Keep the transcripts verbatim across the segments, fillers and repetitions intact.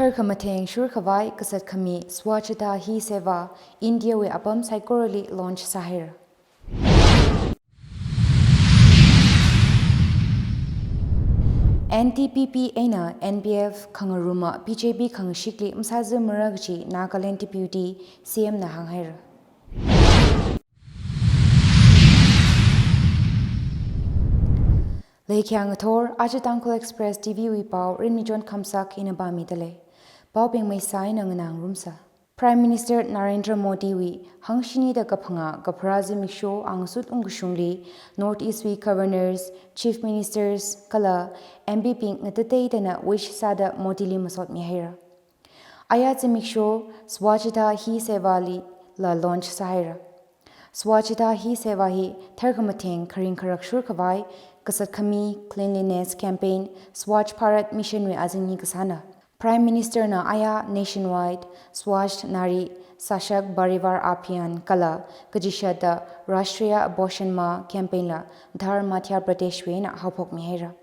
Tharkhamatheng shurkhavai kasat khami Swachhata Hi Seva India wui apam saikorali launch sāhaira. N D P P eina N P F khangaruma B J P khangashikli masāzamara kachi Nagaland Deputy C M na hānghaira. Leikhayang athor, aja Tangkhul Express T V wui pao, Rinmichon Khamsak ina pāmidalei. Paobing maisā eina nganā ngarumsa. Prime Minister Narendra Modi wui hangshini da kaphangā kapharā zimiksho angasut ungkashungli, North East wui Governors, Chief Ministers kala M P bing ngatateidana wish sāda Modi li masotmihaira. Aya zimiksho Swachhata Hi Seva lila launch sāhaira. Swachhata Hi Seva hi tharkhamatheng kharing kharak shurkhavai kasat khami Cleanliness Campaign Swachh Bharat Mission wui azingli kasāna. Prime Minister na aya nationwide Swachh Nari Sashakt Parivar Abhiyan kala kachishatda Rashtriya Poshan Maah Campaign la Dhar Madhya Pradesh wui eina haophokmihaira.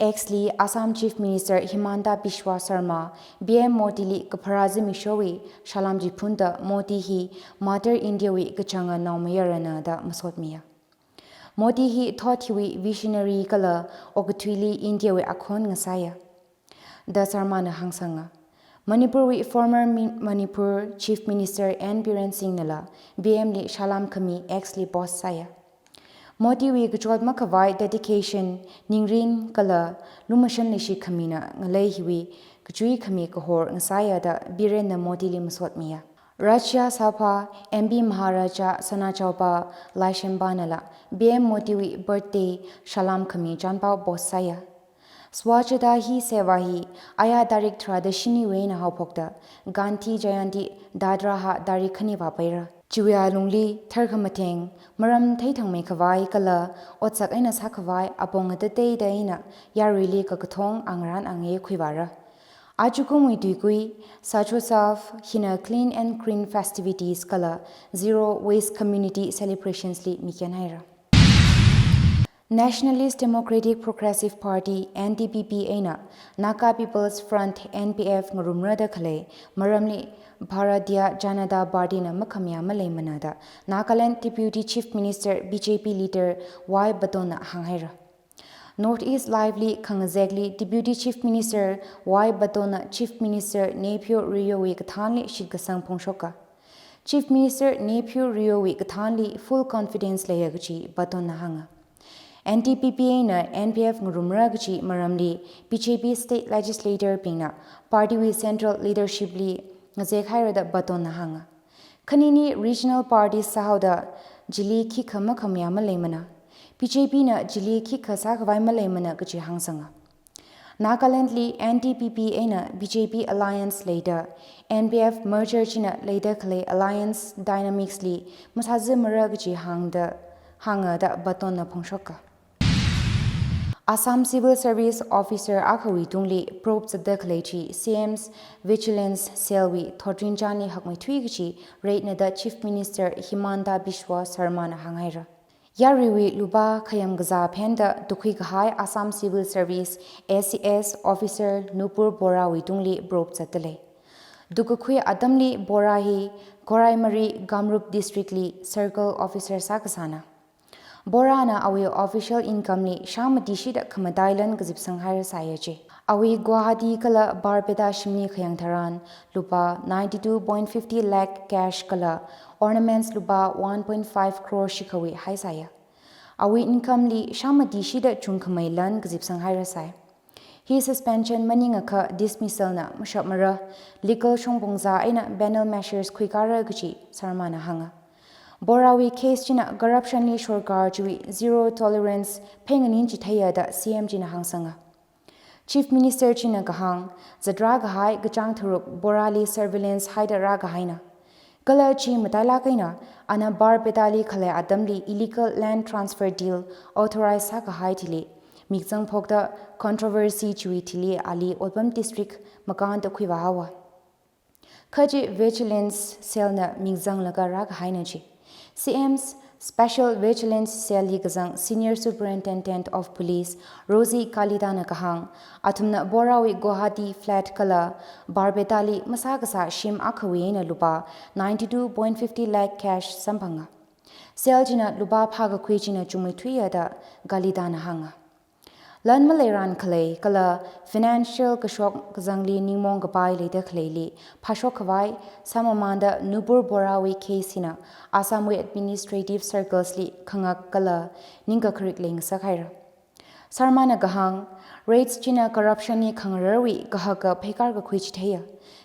X li Assam Chief Minister Himanta Biswa Sarma P M Modi li kapharā zimikshowui salam chiphunda Modi hi Mother India wui kachanga naomayarana da masotmiya. Modi hi thot hiwui visionary kala okathuili India wui akhon ngasāya da Sarma na hāngsanga. Manipur wui former Mi-, Manipur Chief Minister N Biren Singh nala P M li salam khami X li post sāya. Modi wui kachot makhavai dedication, ningrin kala lumashan leishi khamina ngalei hiwui kachui khami kahor ngasāya da Biren na Modi li masotmiya. Rajya Sabha M P Maharaja Sanajaoba Laishemba nala P M Modi wui birthday salam khami chanpao post sāya. Swachhata Hi Seva hi aya tarik tharāda shini wui eina haophokda Gandhi Jayanti Dadra ha tarik khani vāpaira. Chiwui alungli tharkhamatheng, maram theithangmeikhavai kala otsak eina sākhavai apong ngatateida eina yaruili kakathong angarān angayei khuivāra. Ajakumwui tuikui, Sachotsav hina Clean and Green Festivities kala Zero Waste Community Celebrations li mikyan haira. Nationalist Democratic Progressive Party, N D P P eina Naga People's Front, N P F ngarumrada khalei maramli Bharatiya Janata Party na makhamayā maleimana da Nagaland Deputy Chief Minister B J P leader Y Patton na hānghaira. North East Live li khangazekli Deputy Chief Minister Y Patton na Chief Minister Neiphiu Rio wui kathānli shitkasang phongshoka. Chief Minister Neiphiu Rio wui kathānli full confidence leiya kachi Patton na hānga. N D P P eina N P F ngarumra kachi maramli B J P state legislator bingna party wui central leadership li ngazek haira da Patton na hānga. Khanini regional parties sāhaoda chili khikha makhamayā maleimana. B J P na chili khikha sākhavai maleimana kachi hāngsanga. Nagaland li N D P P eina B J P alliance leida, N P F merger china leida khalei alliance dynamics li masāzamara kachi hāngda, hānga da Patton na phongshoka. Assam Civil Service Officer akhawui tungli probe zatda khalei chi C M's Vigilance Cell wui thotrin chānli hakmeithui kachi raid na da Chief Minister Himanta Biswa Sarma na hānghaira. Yaruiwui lupā khayam kazā phenda tukhui kahai Assam Civil Service A C S Officer Nupur Bora wui tungli probe zatdalei. Tukkakhui atamli Bora hi Goraimari Kamrup District li Circle Officer sākasāna. Bora na awui official income li shāmati shida khamatailan kazipsang hairasai achi. Awui Guwahati kala Barpeta shimli khayang tharan lupā ninety-two point fifty lakh cash kala ornaments lupā one point five crore shikhawui haisaiya. Awui income li shāmati shida chungkhameilan kazipsang hairasai. Hi suspension maningakha dismissal na mashapmara, legal shongpongzā eina penal measures khuikara kachi Sarma na hānga. Borawui case china corruption li sorkar chiwui zero tolerance pheinganin chitheiya da C M china hāngsanga. Chief Minister china kahāng, zatra kahai kachāng tharuk Borali surveillance haida rākahaina. Kala chi matailak eina, ana Barpeta li khalei atamli illegal land transfer deal authorize sākahai thili mikzang phokda controversy chiwui thili ali otpam district makānda khuivā haowa. Kha chi Vigilance Cell na mikzanglaga rākahaina chi. C M's Special Vigilance Cell li kazang Senior Superintendent of Police Rosie Kalita na kahāng, athumna Borawui Guwahati flat kala Barbeta li masā kasā shim akhawui eina lupā ninety-two point fifty lakh cash samphanga. Cell china lupā phākakhui china chungmeithuiya da Kalita na hānga. Lan maleiran khalei kala financial kashok kazangli ningmaong kapai leida khaleili phāshok khavai sāmamānda Nupur Borāwui case hina Assamwui administrative circles li khangak kala ningkakharik leingasak haira. Sarmana kahāng, raids china corruption li khangararwui kahaka pheikar kakhui chitheiya.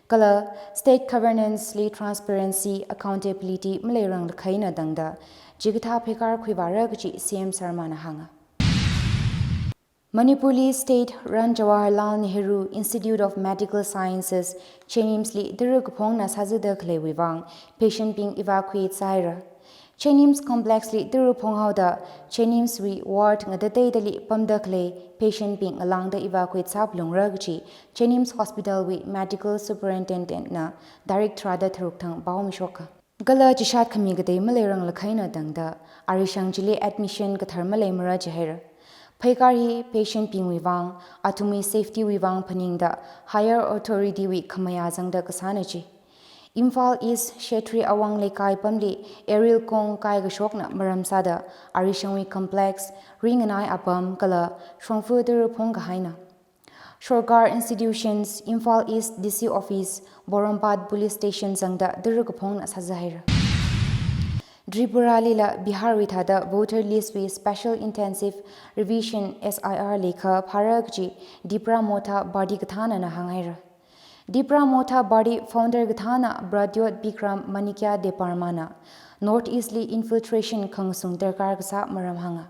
Kala state governance li transparency, accountability maleirang lakhaina tangda chikathā pheikar khuivāra kachi C M Sarmana hānga. Manipurli state run Jawaharlal Nehru Institute of Medical Sciences, JNIMS li tara kaphongna sāzada khaleiwui vang patient bing evacuate sāhaira. JNIMS complex li tara phonghaoda JNIMS wui ward ngatateidali pamda khalei patient bing ngalāngda evacuate sāphalungra kachi JNIMS hospital wui medical superintendent na tarik tharāda tharuk thang pao mishoka. Kala chishat khami katei maleirang lakhaina tangda arishang chili admission kathar maleimara jihaira. Pheikar hi patient bingwui vang, athumwui safety wui vang phaningda higher authority wui khamayā zangda kasāna ji. Imphal East Shetri Awang Leikai pamli Eril Kong kaikashokna maram sāda arishangwui complex, ringanai apam kala shongfa tara phongkahaina. Sorkar institutions, Imphal East D C office, Porompat police station zangda tara kaphongna sāzahaira. Tripuralila Biharwui thāda voter list wui special intensive revision, S I R, leikha phāra kachi Tipra Motha Party kathāna na hānghaira. Tipra Motha Party founder kathāna Pradyot Bikram Manikya Debbarma na North East li infiltration khangasung darkar kasā maram hānga.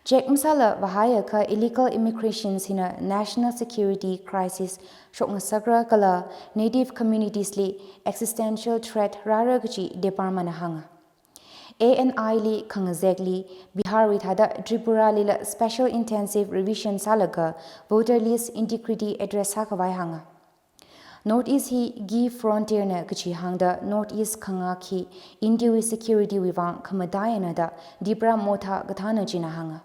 Check masāla vāhaiakha illegal immigrations hina national security crisis shokngasakra kala native communities li existential threat rāra kachi Debbarma na hānga. A N I li khangazekli Biharwui thāda Tripuralila special intensive revision sālaga voter list integrity address sākhavai hānga. North East hi key frontier na kachi hāngda North East khangak hi India wui security wui vang khamataiana da Tipra Motha kathāna china hānga.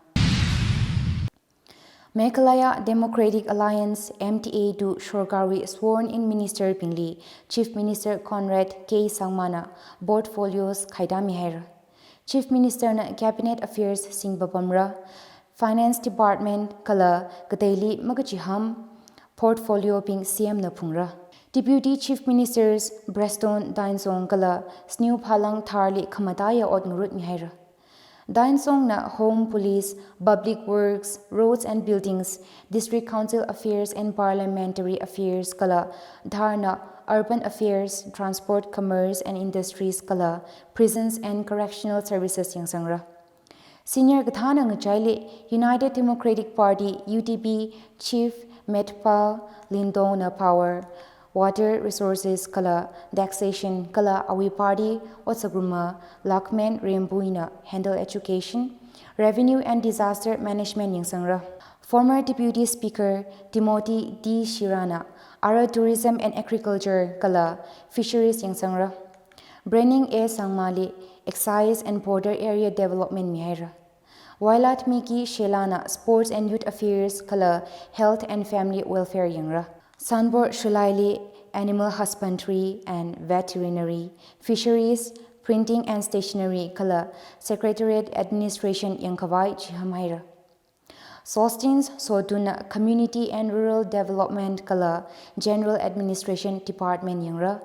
Meghalaya Democratic Alliance, M D A, tu sorkarwui sworn in minister bingli Chief Minister Conrad K Sangma na portfolios khaida mihaira. Chief Minister na Cabinet Affairs singpapamra, Finance Department kala kateili makachiham portfolio bing C M na phungra. Deputy Chief Ministers Prestone Tynsong kala Sneo Phalang Dhar li khamataiya ot ngarut mihaira. Tynsong na Home, Police, Public Works, Roads and Buildings, District Council Affairs and Parliamentary Affairs kala Dhar na Urban Affairs, Transport, Commerce and Industries kala Prisons and Correctional Services yangsangra. Senior kathāna ngachaili United Democratic Party, U D P, Chief Metpal Lyngdoh na Power, Water Resources kala Taxation kala awui party otsakruma Lakmen Rymbui na handle education, revenue and disaster management yangsangra. Former Deputy Speaker Timothy D Shira na ara Tourism and Agriculture kala Fisheries yangsangra. Brening A Sangma li Excise and Border Area Development mihaira. Wailadmiki Shylla na Sports and Youth Affairs kala Health and Family Welfare yangra. Sanbor Shullai li Animal Husbandry and Veterinary, Fisheries, Printing and Stationery kala Secretariat Administration yangkhavai chiham haira. Sosthenes Sohtun na Community and Rural Development kala General Administration Department yangra.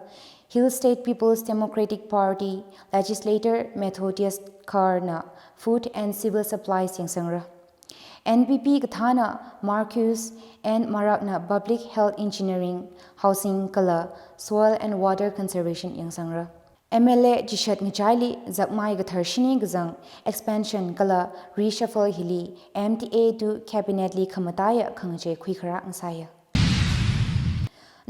Hill State People's Democratic Party Legislator Methodius Kar na Food and Civil Supplies yangsangra. N P P kathāna Marcus N Marak na Public Health Engineering, Housing kala Soil and Water Conservation yangsangra. M L A chishat ngachaili zakmai kathar shini kazang expansion kala reshuffle hili M D A tu Cabinet li khamataiya khangachei khuikharā ngasāya.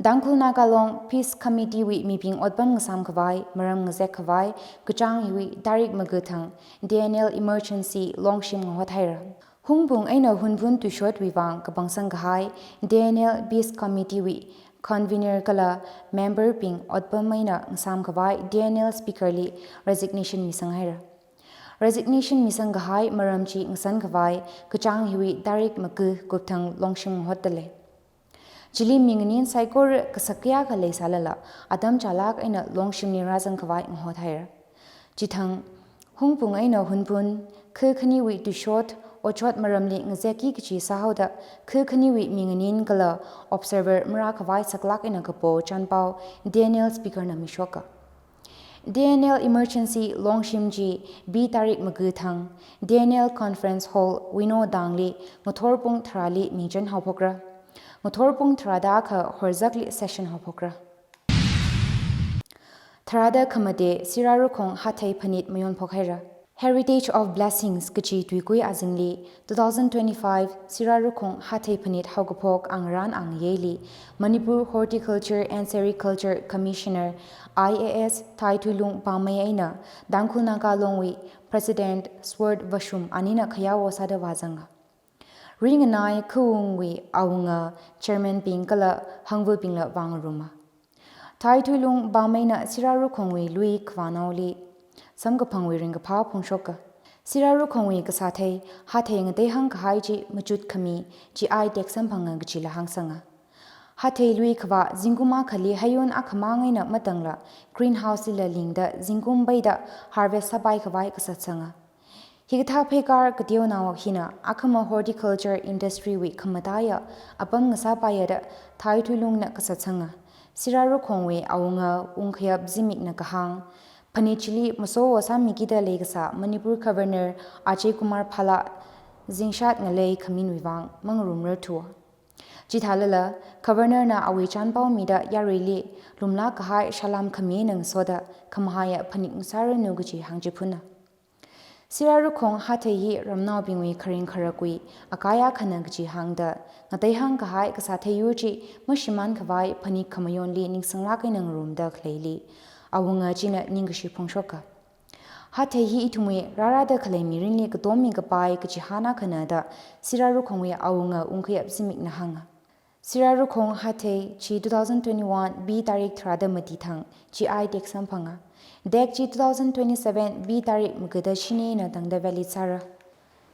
Tangkhul Naga Long Peace Committee wui mibing otpam ngasam khavai, maram ngazek khavai, kachāng hiwui tarik maga thang D N L emergency longshim ngahot haira. Hungpung eina Hunphun tuishotwui vang kapangsang kahai D N L Peace Committee wui convener kala member bing otpam eina ngasam khavai D N L speaker li resignation misang haira. Resignation misang kahai maram chi ngasan khavai kachāng hiwui tarik maga kupthang longshim ngahotdalei. Chili minganin saikora kasak kayākha leisālala, atam chālāk eina longshimli rāzang khavai ngahothaira. Chithang, hungpung eina Hunphun, kha khaniwui tuishot, otshot maramli ngazekki kachi sāhaoda, kha khaniwui minganin kala observer marā khavai saklāk eina kapo chānpao, D N L speaker na mishoka. D N L emergency longshim chi B tarik maga thang, D N L Conference Hall, Wino Dangli, ngathor pung tharāli mingchen haophokra. Ngathor pung tharāda akha horzakli session haophokra. Tharāda khamate Sirarakhong Hathei phanit mayonphok haira. Heritage of Blessings kachi tuikui azingli, two thousand twenty-five Sirarakhong Hathei phanit haokaphok angarān angayeili, Manipur Horticulture and Sericulture Commissioner, I A S Thaithuilung Pamei eina, Tangkhul Naga Longwui President Sword Vashum anina khayāwo sāda vāzanga. Ringanai khaungwui awunga chairman bing kala hangvabingla vāngaruma. Thaithuilung Pameina Sirarakhongwui lui kavānaoli samkaphangwui ringkaphā phongshoka. Sirarakhongwui kasāthei, hathei ngateihang kahai chi machut khami, G I tag samphanga kachila hāngsanga. Hathei lui khavā zingkum akhali hayun akhamang eina matangla, greenhouse lila lingda zingkum peida harvest sāpai khavai kasatsanga. Hikathā pheikar kateonao hina akhama horticulture industry wui khamataiya apam ngasāpaiya da Thaithuilungna kasatsanga. Sirarakhongwui awunga Wungkhayap Zimikna kahāng, phanit chili masowo sāmikida leikasā Manipur Governor Ajay Kumar Bhalla zingshat ngalei khaminwui vang mangarumrarthua. Chithālala, Governor na awui chānpao mida yaruili lumlāk kahai salam khami eina ngasoda khamahaiya phanit ngasāranu kachi hāngchiphuna. Sirarakhong hathei hi ramnaobingwui kharing kharakwui akai akhana kachi hāngda, ngateihang kahai kasāthei yur chi mashimān khavai phanit khamayonli ningsanglāk eina ngarumda khaleili, awunga china ningkashi phongshoka. Hathei hi ithumwui rārada khalei mirinli katommi kapai kachihān akhana da Sirarakhongwui awunga Wungkhayap Zimikna hānga. Sirarakhong hathei chi two thousand twenty-one B tarik tharāda mati thang G I tag samphanga. Tag chi two thousand twenty-seven B tarik magada shinina tangda valid sāra.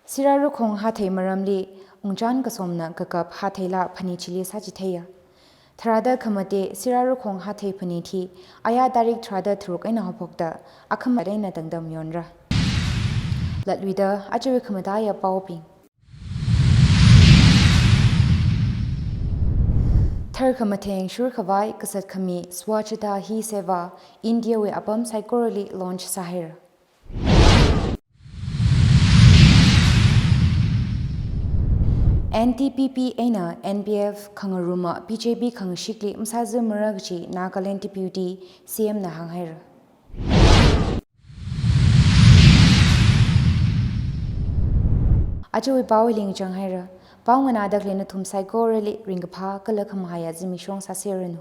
Sirarakhong hathei maramli ungchān kasomna kakap hatheila phanit chili sāchitheiya. Tharāda khamate Sirarakhong hathei phanit hi aya tarik tharāda tharuk eina haophokda akhama eina tangda mayonra. Latluida ajawui khamataiya paobing. Tharkhamatheng shurkhavai kasat khami Swachhata Hi Seva India wui apam saikorali launch sāhaira. N T P P eina N P F khangaruma B J P khangashikli masāzamara kachi Nagaland Deputy C M na hānghaira. Ajawui pao hi lingchang haira. Pao nganāda khalei nathum saikorali ringkaphā kala khamahaiya zimiksho sāseranu.